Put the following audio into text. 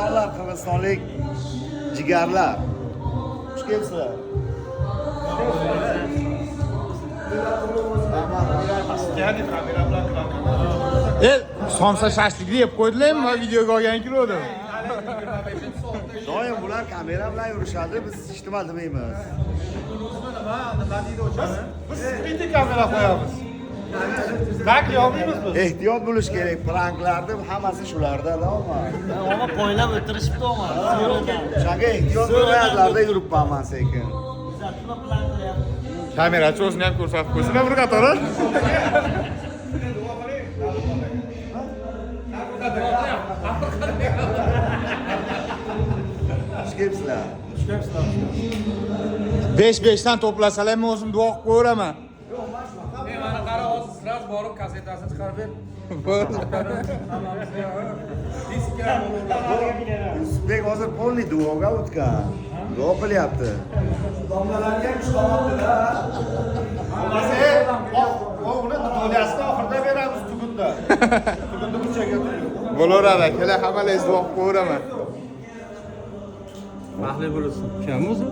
Qirg'izistonlar, qirg'izistonlik jigarlar. Xush kelibsizlar. E, somsa shashlikni yeb qo'ydilarmi? Men videoga olgan kirdim. Doim bular kamera bilan yurishadi, biz hech nima demaymiz. Biz bitta kamera qo'yamiz. Bak yopmaymiz biz. Ehtiyot bo'lish kerak, pranklarni hammasi shularda, omad. Ama poylab o'tirishibdi omar. O'shanga ehtiyot bo'lmayaplarda yuribman man sekin. Kuzatma plan qilyapti. Kamerachi o'zini ham ko'rsatib qo'ysin bir qator. Xush kelibsizlar. 5-5 dan to'plasalar men o'zim duo qilib qo'yaveraman. Men mana qara hozir sraz borib kassetasini chiqarib ber. Diskka Yusufbek hozir polniy duoga o'tgan. Duo qilyapti. Domlalarga ham ishlamoqdi-da. Uni dolyasini oxirida beramiz tugunda. Tugunda burchaga tugun. Bo'laveradi akalar, hammalaringiz duo qilib qo'yaveraman. Baxtli bo'lsin. Kim o'zi?